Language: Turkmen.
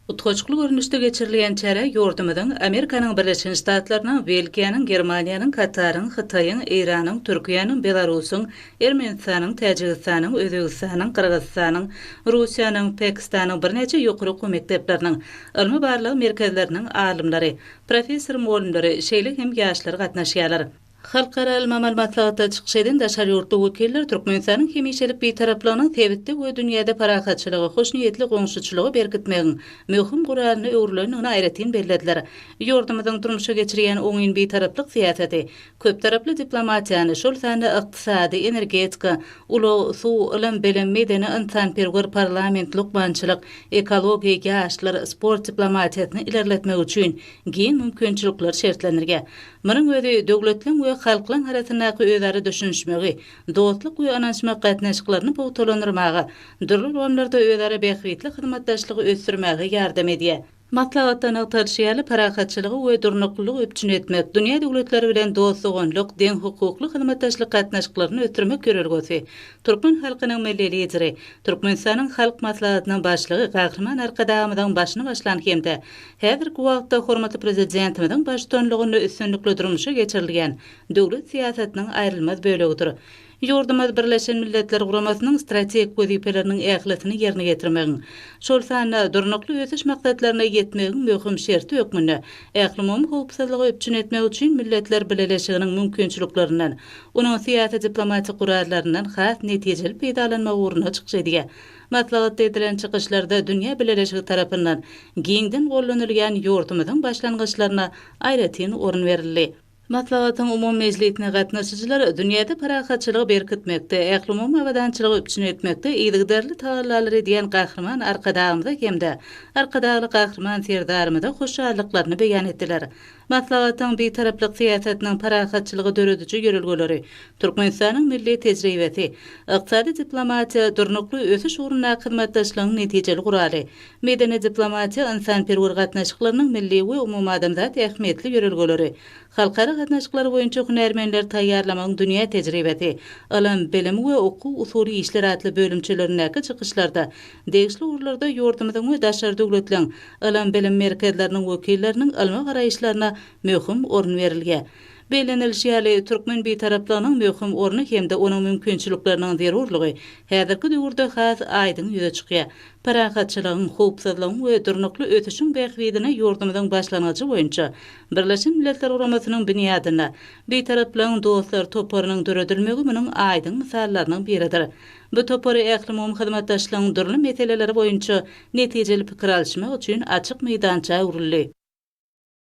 Utgaşykly görnüşde geçirilýän çärä ýurdumyzyň, Amerikanyň Birleşen Ştatlarynyň, Belgiýanyň, Germaniýanyň, Kataryň, Hytaýyň, Eýranyň, Türkiýäniň, Belarusyň, Ermenistanyň, Täjigistanyň, Özbegistanyň, Gyrgyzystanyň, Russiýanyň, Pakistanyň birnäçe ýokary okuw mekdepleriniň, ylmy-barlag merkezleriniň alymlary, professor-mugallymlary, şeýle hem ýaşlar gatnaşýarlar. Halkara ylmy-amaly maslahatda çykyş eden daşary ýurtly wekiller Türkmenistanyň hemişelik Bitaraplygynyň sebitde we dünýäde parahatçylygy, hoşniýetli goňşuçylygy berkitmegiň möhüm guralyna öwrülendigini aýratyn bellediler. Ýurdumyzyň durmuşa geçirýän oňyn Bitaraplyk syýasaty köptaraply diplomatiýany, şol sanda ykdysady, energetika, ulag, suw, ylym-bilim, medeni-ynsanperwer, parlament, lukmançylyk, ekologiýa, ýaşlar, sport diplomatiýasyny ilerletmek üçin giň mümkinçilikleri şertlendirýär. Munuň özi döwletleriň we halklaryň arasyndaky özara düşünişmegi, dostluk we ynanyşmak gatnaşyklaryny pugtalandyrmaga, dürli ulgamlarda özara bähbitli hyzmatdaşlygy ösdürmäge ýardam edýär. Maslahatda nygtalyşy ýaly, parahatçylygy we durnuklylygy üpjün etmek, dünýä döwletleri bilen dost-doganlyk, deňhukukly hyzmatdaşlyk gatnaşyklaryny ösdürmek ýörelgesi türkmen halkynyň Milli Lideri, Türkmenistanyň Halk Maslahatynyň Başlygy Gahryman Arkadagymyzyň başyny başlan hem-de Häzirki wagtda hormatly Prezidentimiziň baştutanlygynda üstünlikli durmuşa geçirilýän döwlet syýasatynyň aýrylmaz bölegidir. Ýurdumyz Birleşen Milletler Guramasynyň strategik wezipeleriniň ählisini ýerine ýetirmegiň, şol sanda Durnukly ösüş maksatlaryna ýetmegiň möhüm şerti hökmünde ählumumy howpsuzlygy üpjün etmek üçin Milletler Bileleşiginiň mümkinçiliklerinden, onuň syýasy-diplomatik gurallaryndan has netijeli peýdalanmak ugrunda çykyş edýär. Maslahatda edilen çykyşlarda dünýä bileleşigi tarapyndan giňden gollanylýan ýurdumyzyň başlangyçlaryna aýratyn orun berildi. Maslahatyň umumy mejlisine gatnaşyjylar dünýäde parahatçylygy berkitmekde, ählumumy abadançylygy üpjün etmekde yzygiderli tagallalar edýän Gahryman Arkadagymyza hem-de Arkadagly Gahryman Serdarymyza hoşallyklaryny beýan etdiler. Maslahatyň Bitaraplyk syýasatynyň parahatçylygy dörediji ýörelgeleri, Türkmenistanyň milli tejribesi, Ykdysady diplomatiýa, durnukly ösüş ugrundaky hyzmatdaşlygyň netijeli guraly, Medeni diplomatiýa, ynsanperwer gatnaşyklarynyň milli we umumadamzat ähmiýetli ýörelgeleri, Halkara gatnaşyklary boýunça hünärmenleri taýýarlamagyň dünýä tejribesi, Ylym, bilim we okuw-usuly işler atly bölümçelerindäki çykyşlarda degişli ugurlarda ýurdumyzyň we daşary döwletleriň ylym-bilim merkezleriniň wekilleriniň ylmy garaýyşlaryna möhüm orun berilýär. Bellenilişi ýaly, türkmen Bitaraplygynyň möhüm orny hem-de onuň mümkinçilikleriniň zerurlygy häzirki döwürde has aýdyň ýüze çykýar. Parahatçylygyň, howpsuzlygyň we durnukly ösüşiň bähbidine ýurdumyzyň başlangyjy boýunça Birleşen Milletler Guramasynyň binýadynda Bitaraplygyň dostlar toparynyň döredilmegi munuň aýdyň mysallarynyň biridir. Bu topar ählumumy hyzmatdaşlygyň dürli meseleleri boýunça netijeli pikir alyşmak üçin açyk meýdança öwrüldi.